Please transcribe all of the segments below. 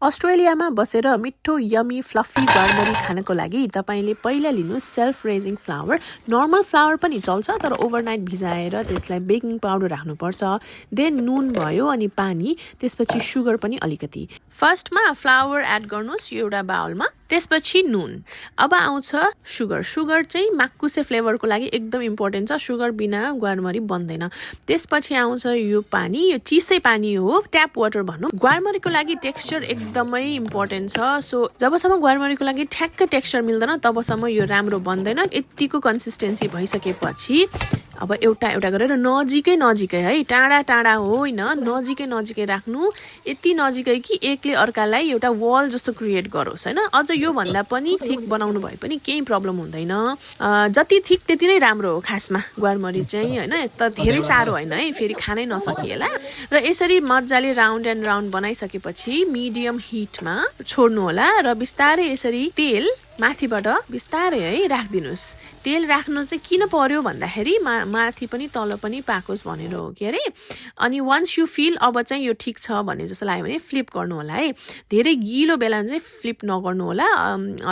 अस्ट्रेलियामा बसेर मिठो यमी फ्लफी गुआरमरी खानको लागि तपाईले पहिला लिनु self raising flower normal flower पनि चल्छ तर ओभरनाइट भिजाएर त्यसलाई बेकिङ पाउडर राख्नुपर्छ देन नुन भयो अनि पानी त्यसपछि सुगर पनि अलिकति फर्स्टमा फ्लावर एड गर्नुस् एउटा बाउलमा त्यसपछि नुन अब आउँछ सुगर चाहिँ माक्कुसे फ्लेभरको लागि एकदम इम्पोर्टेन्ट छ सुगर बिना गुआरमरी बन्दैन त्यसपछि आउँछ यो पानी यो चिसै पानी हो ट्याप वाटर भनौं गुआरमरीको लागि टेक्सचर एकदमै इम्पोर्टेन्ट छ सो जबसम्म गुआरमरीको लागि ठ्याक्क टेक्सचर मिल्दैन तबसम्म यो राम्रो बन्दैन यतिको कन्सिस्टेन्सी भइसकेपछि अब एउटा गरेर नजिकै है टाढा होइन नजिकै राख्नु यति नजिकै कि एकले अर्कालाई एउटा वल जस्तो क्रिएट गरोस् हैन अझ यो भन्दा पनि थिक बनाउनु भए पनि केही प्रब्लम हुँदैन जति थिक त्यति नै राम्रो हो खासमा गुआरमरी चाहिँ हैन त धेरै साह्रो हैन है फेरि खानै नसकिएला र यसरी मज्जाले राउन्ड एन्ड राउन्ड बनाइसकेपछि मिडियम हिटमा छोड्नु होला र बिस्तारै यसरी तेल माथिबाट बिस्तारै है राख्दिनुस् तेल राख्नु चाहिँ किन पर्यो भन्दाखेरि माथि पनि तल पनि पाकोस् भनेर हो के अरे अनि वन्स यु फिल अब चाहिँ यो ठीक छ भन्ने जस्तो लाग्यो भने फ्लिप गर्नु होला है धेरै गिलो बेलामा चाहिँ फ्लिप नगर्नु होला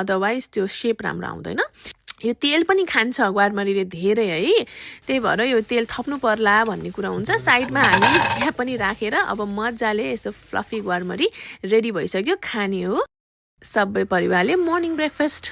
अदरवाइज त्यो शेप राम्रो आउँदैन यो तेल पनि खान्छ गुआरमरीले धेरै है त्यही भएर यो तेल थप्नु पर्ला भन्ने कुरा हुन्छ साइडमा हामी चिया पनि राखेर अब मज्जाले यस्तो फ्लफी गुआरमरी रेडी भइसक्यो खाने हो सबै परिवारले मर्निङ ब्रेकफास्ट